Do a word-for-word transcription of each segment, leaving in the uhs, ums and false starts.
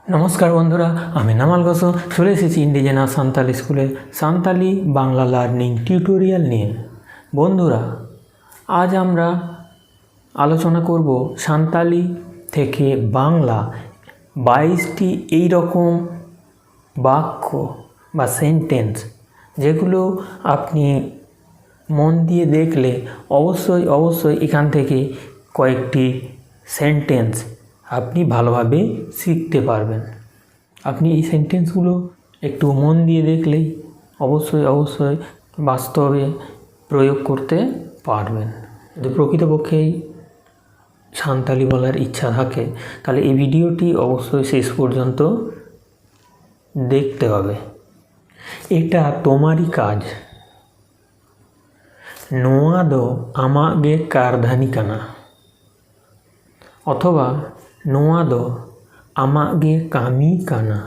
নমস্কার বন্ধুরা, আমি নামাল গোসো, চলে এসেছি ইন্ডিজেনাস সান্তালি স্কুলে সান্তালি বাংলা লার্নিং টিউটোরিয়াল নিয়ে। বন্ধুরা, আজ আমরা আলোচনা করব সান্তালি থেকে বাংলা বাইশটি এই রকম বাক্য বা সেন্টেন্স, যেগুলো আপনি মন দিয়ে দেখলে অবশ্যই অবশ্যই এখান থেকে কয়েকটি সেন্টেন্স আপনি ভালোভাবে শিখতে পারবেন। আপনি এই সেন্টেন্সগুলো একটু মন দিয়ে দেখলেই অবশ্যই অবশ্যই বাস্তবে প্রয়োগ করতে পারবেন। যদি প্রকৃতপক্ষেই সান্তালি বলার ইচ্ছা থাকে, তাহলে এই ভিডিওটি অবশ্যই শেষ পর্যন্ত দেখতে হবে। এটা তোমারই কাজ। ᱱᱚᱣᱟ ᱫᱚ ᱟᱢᱟᱜ ᱜᱮ ᱠᱟᱨᱫᱷᱟᱹᱱᱤ ᱠᱟᱱᱟ᱾ ᱚᱛᱷᱚᱵᱟ ᱱᱚᱣᱟ ᱫᱚ ᱟᱢᱟᱜ ᱜᱮ ᱠᱟᱹᱢᱤ ᱠᱟᱱᱟ।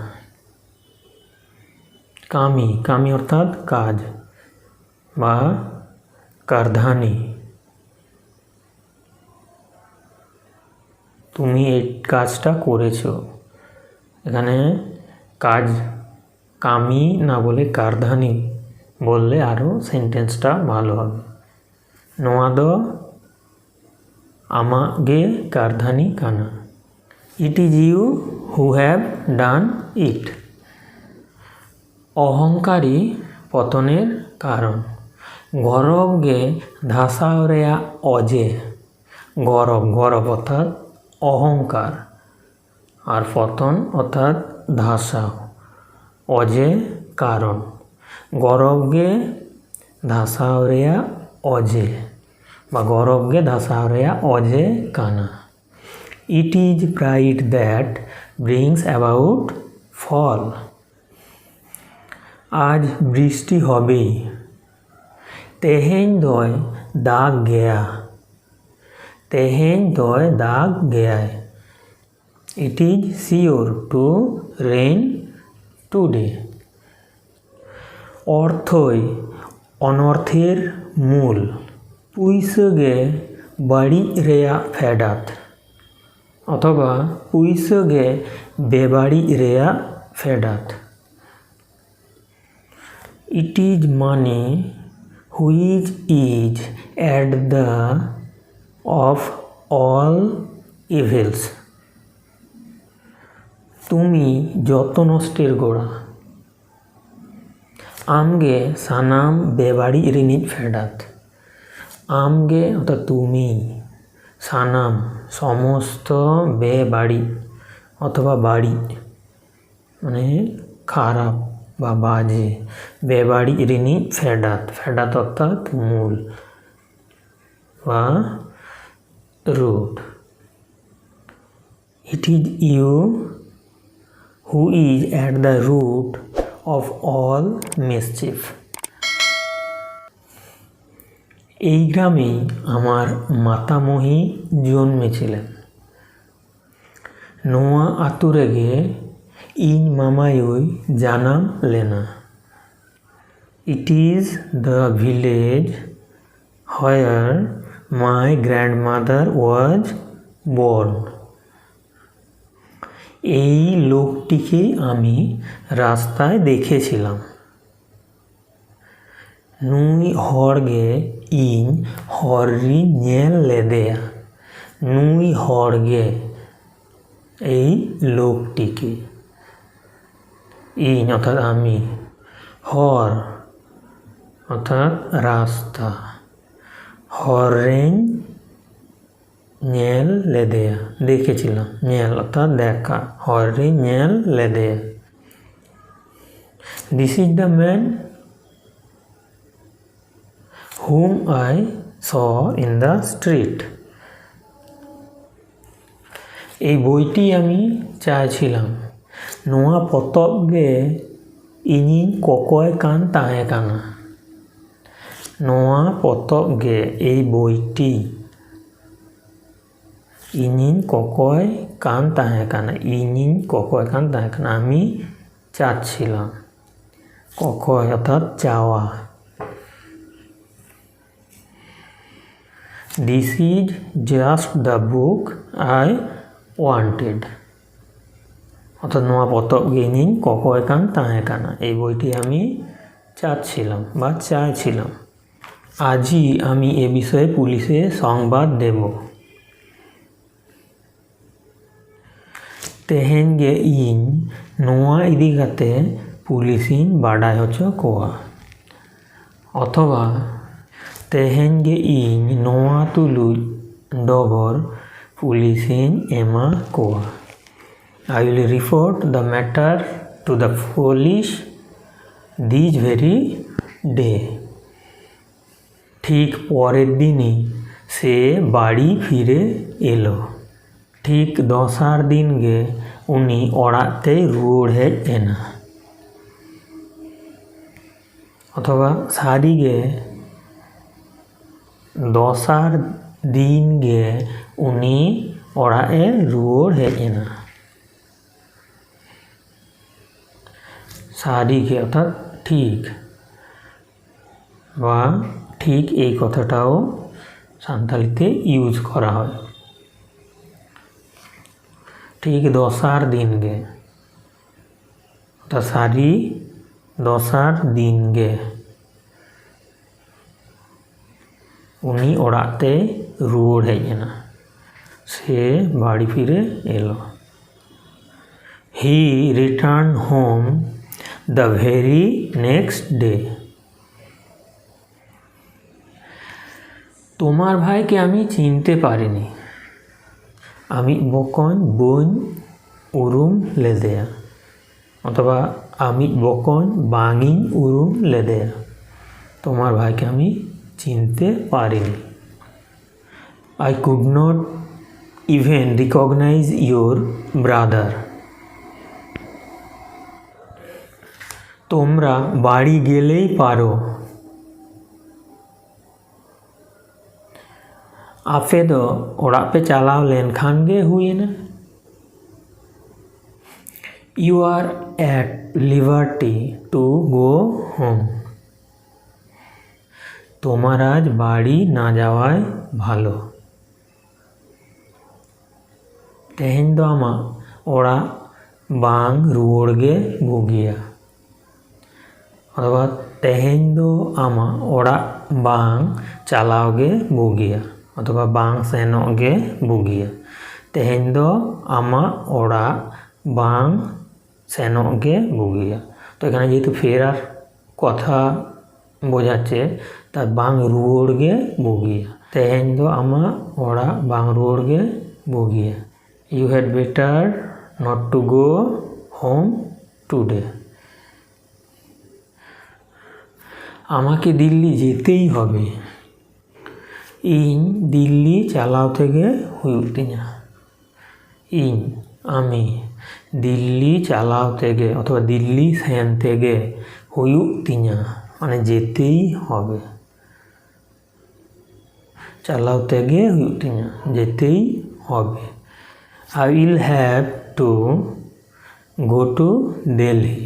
ᱠᱟᱹᱢᱤ, ᱠᱟᱹᱢᱤ ᱚᱨᱛᱷᱟᱛ ᱠᱟᱡᱽ ᱵᱟ ᱠᱟᱨᱫᱷᱟᱹᱱᱤ। তুমি এই কাজটা করেছো। এখানে কাজ, কামি না বলে কারধানি বললে আরও সেন্টেন্সটা ভালো হবে। ᱱᱚᱣᱟ ᱫᱚ ᱟᱢᱟᱜ ᱜᱮ ᱠᱟᱨᱫᱷᱟᱹᱱᱤ ᱠᱟᱱᱟ। It is you who have done it। ᱚᱦᱚᱝᱠᱟᱨᱤ ᱯᱚᱛᱚᱱᱮᱨ ᱠᱟᱨᱚᱱ᱾ ᱜᱚᱨᱚᱵᱽ ᱜᱮ ᱫᱷᱟᱥᱟᱣ ᱨᱮᱭᱟᱜ ᱚᱡᱮ᱾ ᱜᱚᱨᱚᱵᱽ, ᱜᱚᱨᱚᱵᱽ ᱚᱨᱛᱷᱟᱛ ᱚᱦᱚᱝᱠᱟᱨ, ᱟᱨ ᱯᱚᱛᱚᱱ ᱚᱨᱛᱷᱟᱛ ᱫᱷᱟᱥᱟᱣ, ᱚᱡᱮ ᱠᱟᱨᱚᱱ᱾ ᱜᱚᱨᱚᱵᱽ ᱜᱮ ᱫᱷᱟᱥᱟᱣ ᱨᱮᱭᱟᱜ ᱚᱡᱮ, ᱵᱟ ᱜᱚᱨᱚᱵᱽ ᱜᱮ ᱫᱷᱟᱥᱟᱣ ᱨᱮᱭᱟᱜ ᱚᱡᱮ ᱠᱟᱱᱟ᱾ It is pride that brings about fall। ᱟᱡᱽ ᱵᱨᱤᱥᱴᱤ ᱦᱚᱵᱮᱭ᱾ ᱛᱮᱦᱮᱧ ᱫᱚᱭ ᱫᱟᱜᱽ ᱜᱮᱭᱟ᱾ ᱛᱮᱦᱮᱧ ᱫᱚᱭ ᱫᱟᱜᱽ ᱜᱮᱭᱟᱭ᱾ It is sure to rain today᱾ ᱚᱨᱛᱷᱚᱭ ᱚᱱᱚᱨᱛᱷᱮᱨ ᱢᱩᱞ᱾ ᱯᱩᱭᱥᱟᱹ ᱜᱮ ᱵᱟᱹᱲᱤᱡ ᱨᱮᱭᱟᱜ ᱯᱷᱮᱰᱟᱛ᱾ ᱚᱛᱷᱚᱵᱟ ᱯᱩᱭᱥᱟᱹ ᱜᱮ ᱵᱮᱵᱟᱹᱲᱤᱡ ᱨᱮᱭᱟᱜ ᱯᱷᱮᱰᱟᱛ᱾ It is money which is at the of all evils. তুমি যত নষ্টের গোড়া। ᱟᱢᱜᱮ ᱥᱟᱱᱟᱢ ᱵᱮᱵᱟᱹᱲᱤᱡ ᱨᱤᱱᱤᱡ ᱯᱷᱮᱰᱟᱛ᱾ ᱟᱢᱜᱮ ᱚᱨᱛᱷᱟᱛ ᱛᱩᱢᱤ ᱥᱟᱱᱟᱢ ᱥᱚᱢᱚᱥᱛᱚ ᱵᱮᱵᱟᱹᱲᱤᱡ ᱚᱛᱷᱚᱵᱟ ᱵᱟᱹᱲᱤᱡ ᱢᱟᱱᱮ ᱠᱷᱟᱨᱟᱯ ᱵᱟ ᱵᱟᱡᱮ ᱵᱮᱵᱟᱹᱲᱤᱡ ᱨᱤᱱᱤᱡ ᱯᱷᱮᱰᱟᱛ᱾ ᱯᱷᱮᱰᱟᱛ ᱚᱨᱛᱷᱟᱛ ᱢᱩᱞ ᱵᱟ root᱾ It is you who is at the root of all mischief. এই গ্রামেই আমার মাতামহী জন্মেছিলেন। ᱱᱚᱣᱟ ᱟᱛᱳ ᱨᱮᱜᱮ ᱤᱧ ᱢᱟᱢᱟᱭᱳᱭ ᱡᱟᱱᱟᱢ ᱞᱮᱱᱟ᱾ It is the village where my grandmother was born. এই লোকটিকে আমি রাস্তায় দেখেছিলাম। ᱱᱩᱭ ᱦᱚᱲ ᱜᱮ ᱤᱧ ᱦᱚᱨ ᱨᱤᱧ ᱧᱮᱞ ᱞᱮᱫᱮᱭᱟ᱾ ᱱᱩᱭ ᱦᱚᱲ ᱜᱮ ᱮᱭ ᱞᱳᱠᱴᱤᱠᱮ ᱤᱧ ᱚᱨᱛᱷᱟᱛ ᱟᱢᱤ ᱦᱚᱨ ᱚᱨᱛᱷᱟᱛ ᱨᱟᱥᱛᱟ ᱦᱚᱨ ᱨᱮᱧ ᱧᱮᱞ ᱞᱮᱫᱮᱭᱟ᱾ ᱫᱮᱠᱷᱮᱪᱤᱞᱟᱢ ᱧᱮᱞ ᱚᱨᱛᱷᱟᱛ ᱫᱮᱠᱷᱟ ᱦᱚᱨ ᱨᱮᱧ ᱧᱮᱞ ᱞᱮᱫᱮᱭᱟ᱾ This is the man whom I saw in the street. এই বইটি আমি চাইছিলাম। ᱱᱚᱣᱟ ᱯᱚᱛᱚᱵ ᱜᱮ ᱤᱧᱤᱧ ᱠᱚᱠᱚᱭ ᱠᱟᱱ ᱛᱟᱦᱮᱸ ᱠᱟᱱᱟ᱾ ᱱᱚᱣᱟ ᱯᱚᱛᱚᱵ ᱜᱮ ᱮᱭ ᱵᱳᱭᱴᱤ ᱤᱧᱤᱧ ᱠᱚᱠᱚᱭ ᱠᱟᱱ ᱛᱟᱦᱮᱸ ᱠᱟᱱᱟ᱾ ᱤᱧᱤᱧ ᱠᱚᱠᱚᱭ ᱠᱟᱱ ᱛᱟᱦᱮᱸ ᱠᱟᱱᱟ᱾ ᱟᱢᱤ ᱪᱟᱪᱷᱤᱞᱟᱢ ᱠᱚᱠᱚᱭ ᱚᱨᱛᱷᱟᱛ ᱪᱟᱣᱟ᱾ This is just the book I wanted. অর্থাৎ ᱱᱚᱣᱟ ᱯᱚᱛᱚᱵ ᱜᱮ ᱤᱧᱤᱧ ᱠᱚᱠᱚᱭ ᱠᱟᱱ ᱛᱟᱦᱮᱸ ᱠᱟᱱᱟ। এই বইটি আমি চাচ্ছিলাম বা চাইছিলাম। আজি আমি এ বিষয়ে পুলিশে সংবাদ দেব। ᱛᱮᱦᱮᱧ ᱜᱮ ᱤᱧ ᱱᱚᱣᱟ ᱤᱫᱤ ᱠᱟᱛᱮ ᱯᱩᱞᱤᱥᱤᱧ ᱵᱟᱰᱟᱭ ᱦᱚᱪᱚ ᱠᱚᱣᱟ᱾ ᱚᱛᱷᱚᱵᱟ, ᱛᱮᱦᱮᱧ ᱜᱮ ᱤᱧ ᱱᱚᱣᱟ ᱛᱩᱞᱩᱡ ᱰᱚᱜᱚᱨ ᱯᱩᱞᱤᱥᱤᱧ ᱮᱢᱟ ᱠᱚᱣᱟ᱾ I will report the matter to the police this very day. ᱴᱷᱤᱠ ᱯᱚᱨᱮᱨ ᱫᱤᱱᱤ ᱥᱮ ᱵᱟᱲᱤ ᱯᱷᱤᱨᱮ ᱮᱞᱳ᱾ ᱴᱷᱤᱠ ᱫᱚᱥᱟᱨ ᱫᱤᱱ ᱜᱮ ᱩᱱᱤ ᱚᱲᱟᱜ ᱛᱮᱭ ᱨᱩᱣᱟᱹᱲ ᱦᱮᱡ ᱮᱱᱟ᱾ ᱚᱛᱷᱚᱵᱟ ᱥᱟᱹᱨᱤ ᱜᱮ ᱫᱚᱥᱟᱨ ᱫᱤᱱ ᱜᱮ ᱩᱱᱤ ᱚᱲᱟᱜ ᱮ ᱨᱩᱣᱟᱹᱲ ᱦᱮᱡ ᱮᱱᱟ᱾ ᱥᱟᱹᱨᱤ ᱜᱮ ᱚᱨᱛᱷᱟᱛ ᱴᱷᱤᱠ ᱵᱟ ᱴᱷᱤᱠ ᱮᱭ ᱠᱚᱛᱷᱟᱴᱟও ᱥᱟᱱᱛᱟᱲᱤ ᱛᱮ ᱤᱭᱩᱡᱽ ᱠᱚᱨᱟ ᱦᱚᱭ। ᱴᱷᱤᱠ ᱫᱚᱥᱟᱨ ᱫᱤᱱ ᱜᱮ ᱚᱨᱛᱷᱟᱛ ᱥᱟᱹᱨᱤ ᱫᱚᱥᱟᱨ ᱫᱤᱱ ᱜᱮ ᱩᱱᱤ ᱚᱲᱟᱜ ᱛᱮᱭ ᱨᱩᱣᱟᱹᱲ ᱦᱮᱡ ᱮᱱᱟ ᱥᱮ ᱵᱟᱲᱤ ᱯᱷᱤᱨᱮ hello. He returned home the very next day. তোমার ভাইকে আমি চিনতে পারিনি। ᱟᱢᱤᱡ ᱵᱚᱠᱚᱧ ᱵᱟᱹᱧ ᱩᱨᱩᱢ ᱞᱮᱫᱮᱭᱟ᱾ ᱚᱛᱷᱚᱵᱟ ᱟᱢᱤᱡ ᱵᱚᱠᱚᱧ ᱵᱟᱝ ᱤᱧ ᱩᱨᱩᱢ ᱞᱮᱫᱮᱭᱟ᱾ তোমার ভাইকে আমি চিনতে পারিনি। I could not even recognize your brother. তোমরা বাড়ি গেলেই পারো। ᱟᱯᱮ ᱫᱚ ᱚᱲᱟᱜ ᱯᱮ ᱪᱟᱞᱟᱣ ᱞᱮᱱᱠᱷᱟᱱ ᱜᱮ ᱦᱩᱭᱮᱱᱟ᱾ You are at liberty to go home. তোমার আজ বাড়ি না যাওয়াই ভালো। ᱛᱮᱦᱮᱧ ᱫᱚ ᱟᱢᱟᱜ ᱚᱲᱟᱜ ᱵᱟᱝ ᱨᱩᱣᱟᱹᱲ ᱜᱮ ᱵᱩᱜᱤᱭᱟ᱾ ᱚᱛᱷᱚᱵᱟ ᱛᱮᱦᱮᱧ ᱫᱚ ᱟᱢᱟᱜ ᱚᱲᱟᱜ ᱵᱟᱝ ᱪᱟᱞᱟᱣ ᱜᱮ ᱵᱩᱜᱤᱭᱟ, ᱚᱛᱷᱚᱵᱟ ᱵᱟᱝ ᱥᱮᱱᱚᱜ ᱜᱮ ᱵᱩᱜᱤᱭᱟ᱾ ᱛᱮᱦᱮᱧ ᱫᱚ ᱟᱢᱟᱜ ᱚᱲᱟᱜ ᱵᱟᱝ ᱥᱮᱱᱚᱜ ᱜᱮ ᱵᱩᱜᱤᱭᱟ᱾ ᱛᱚ ᱮᱠᱷᱟᱱᱮ ᱡᱮᱦᱮᱛᱩ ᱯᱷᱮᱨᱟᱨ ᱠᱚᱛᱷᱟ ᱵᱩᱡᱷᱟচ্ছে, ᱛᱟ ᱵᱟᱝ ᱨᱩᱣᱟᱹᱲ ᱜᱮ ᱵᱩᱜᱤᱭᱟ᱾ ᱛᱮᱦᱮᱧ ᱫᱚ ᱟᱢᱟᱜ ᱚᱲᱟᱜ ᱵᱟᱝ ᱨᱩᱣᱟᱹᱲ ᱜᱮ ᱵᱩᱜᱤᱭᱟ᱾ You had better not to go home today. আমাকে দিল্লি যেতেই হবে। ᱤᱧ ᱫᱤᱞᱞᱤ ᱪᱟᱞᱟᱣ ᱛᱮᱜᱮ ᱦᱩᱭᱩᱜ ᱛᱤᱧᱟ᱾ ᱤᱧ, ᱟᱢᱤ, ᱫᱤᱞᱞᱤ ᱪᱟᱞᱟᱣ ᱛᱮᱜᱮ ᱚᱛᱷᱚᱵᱟ ᱫᱤᱞᱞᱤ ᱥᱮᱱ ᱛᱮᱜᱮ ᱦᱩᱭᱩᱜ ᱛᱤᱧᱟ, ᱢᱟᱱᱮ ᱡᱮᱛᱮᱭ ᱦᱚᱵᱮ᱾ ᱪᱟᱞᱟᱣ ᱛᱮᱜᱮ ᱦᱩᱭᱩᱜ ᱛᱤᱧᱟ, ᱡᱮᱛᱮᱭ ᱦᱚᱵᱮ᱾ I will have to go to Delhi.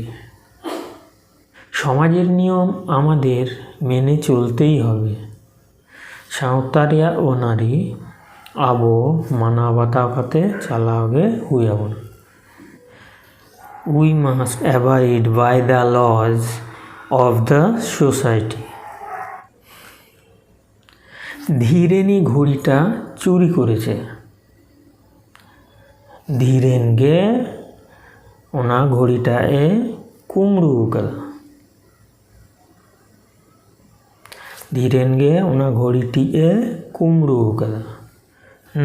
সমাজের নিয়ম আমাদের মেনে চলতেই হবে। ᱥᱟᱶᱛᱟ ᱨᱮᱭᱟᱜ ᱟᱹᱱ ᱟᱹᱨᱤ ᱟᱵᱚ ᱢᱟᱱᱟᱣ ᱵᱟᱛᱟᱣ ᱠᱟᱛᱮ ᱪᱟᱞᱟᱣ ᱜᱮ ᱦᱩᱭ ᱟᱵᱚᱱᱟ᱾ We must abide by the laws of the society. ধীরেনই ঘড়িটা চুরি করেছে। ᱫᱷᱤᱨᱮᱱ ᱜᱮ ᱚᱱᱟ ᱜᱷᱚᱲᱤᱴᱟᱜ ᱮ ᱠᱩᱢᱵᱽᱲᱩ ᱟᱠᱟᱫᱟ᱾ ᱫᱷᱤᱨᱮᱱ ᱜᱮ ᱚᱱᱟ ᱜᱷᱚᱲᱤᱴᱤᱡ ᱮ ᱠᱩᱢᱵᱽᱲᱩ ᱟᱠᱟᱫᱟ᱾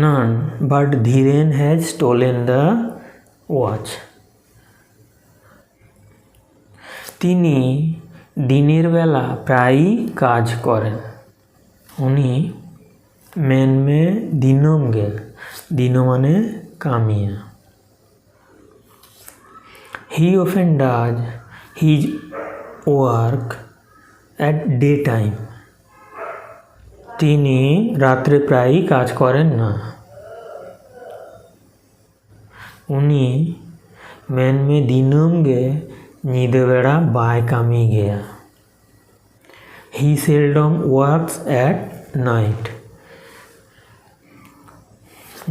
None, but Dhiren has stolen the watch. তিনি দিনের বেলা প্রায়ই কাজ করেন। ᱩᱱᱤ ᱢᱮᱱᱢᱮ ᱫᱤᱱᱟᱹᱢ ᱜᱮ, ᱫᱤᱱᱟᱹᱢᱟᱱᱮ ᱠᱟᱹᱢᱤᱭᱟ᱾ He often does his work at daytime. তিনি রাত্রে প্রায়ই কাজ করেন না। ᱩᱱᱤ ᱢᱮᱱᱢᱮ ᱫᱤᱱᱟᱹᱢ ᱜᱮ ᱧᱤᱫᱟᱹ ᱵᱮᱲᱟ ᱵᱟᱭ ᱠᱟᱹᱢᱤ ᱜᱮᱭᱟ᱾ He seldom works at night.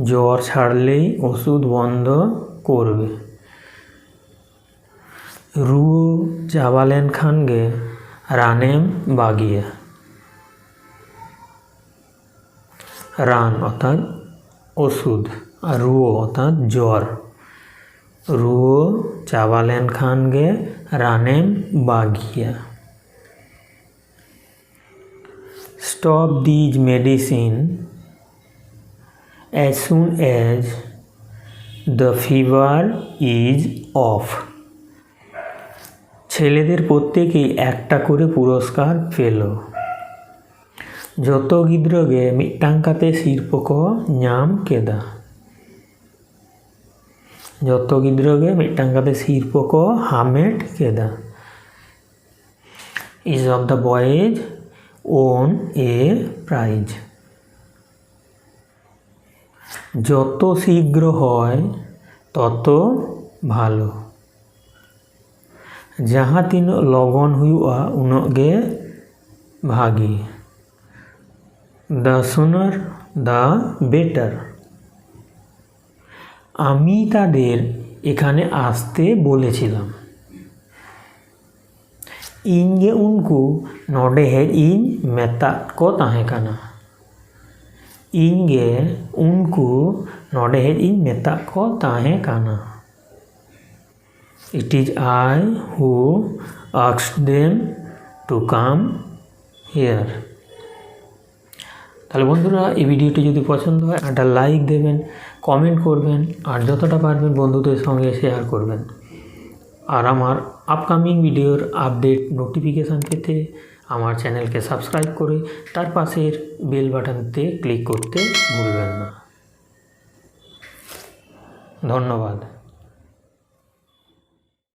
জ্বর ছাড়লেই ওষুধ বন্ধ করবে। রুয়ো চাবা লেনᱠᱷᱟᱱ ᱜᱮ ᱨᱟᱱᱮᱢ ᱵᱟᱹᱜᱤᱭᱟ᱾ ᱨᱟᱱ ᱚᱨᱛᱷᱟᱛ ᱳᱥᱩᱫᱷ, ᱟᱨ ᱨᱩᱭᱟᱹ ᱚᱨᱛᱷᱟᱛ ᱡᱚᱨ᱾ ᱨᱩᱭᱟᱹ ᱪᱟᱵᱟ ᱞᱮᱱᱠᱷᱟᱱ ᱜᱮ ᱨᱟᱱᱮᱢ ᱵᱟᱹᱜᱤᱭᱟ᱾ Stop these medicine as soon as the fever is off. ছেলেদের প্রত্যেকেই একটা করে পুরস্কার পেল। ᱡᱚᱛᱚ ᱜᱤᱫᱽᱨᱟᱹ ᱜᱮ ᱢᱤᱫᱴᱟᱝ ᱠᱟᱛᱮ ᱥᱤᱨᱯᱟᱹ ᱠᱚ ᱧᱟᱢ ᱠᱮᱫᱟ᱾ ᱡᱚᱛᱚ ᱜᱤᱫᱽᱨᱟᱹ ᱜᱮ ᱢᱤᱫᱴᱟᱝ ᱠᱟᱛᱮ ᱥᱤᱨᱯᱟᱹ ᱠᱚ ᱦᱟᱢᱮᱴ ᱠᱮᱫᱟ᱾ Each of the boys won a prize. যত শীঘ্র হয় তত ভালো। ᱡᱟᱦᱟᱸ ᱛᱤᱱᱟᱹᱜ ᱞᱚᱜᱚᱱ ᱦᱩᱭᱩᱜᱼᱟ, ᱩᱱᱟᱹᱜ ᱜᱮ ᱵᱷᱟᱜᱮ᱾ The sooner the better. আমি তাদের এখানে আসতে বলেছিলাম। ᱤᱧ ᱜᱮ ᱩᱱᱠᱩ ᱱᱚᱰᱮ ᱦᱮᱡ ᱤᱧ ᱢᱮᱛᱟᱫ ᱠᱚ ᱛᱟᱦᱮᱸ ᱠᱟᱱᱟ᱾ ᱤᱧ ᱜᱮ ᱩᱱᱠᱩ ᱱᱚᱰᱮ ᱦᱮᱡ ᱤᱧ ᱢᱮᱛᱟᱫ ᱠᱚ ᱛᱟᱦᱮᱸ ᱠᱟᱱᱟ᱾ It is I who asked them to come here. তাহলে বন্ধুরা, এই ভিডিওটি যদি পছন্দ হয়, একটা লাইক দেবেন, কমেন্ট করবেন, আর যতটা পারবেন বন্ধুদের সঙ্গে শেয়ার করবেন। আর আমার আপকামিং ভিডিওর আপডেট নোটিফিকেশান পেতে আমার চ্যানেলকে সাবস্ক্রাইব করে তার পাশের বেল বাটনতে ক্লিক করতে ভুলবেন না। ধন্যবাদ।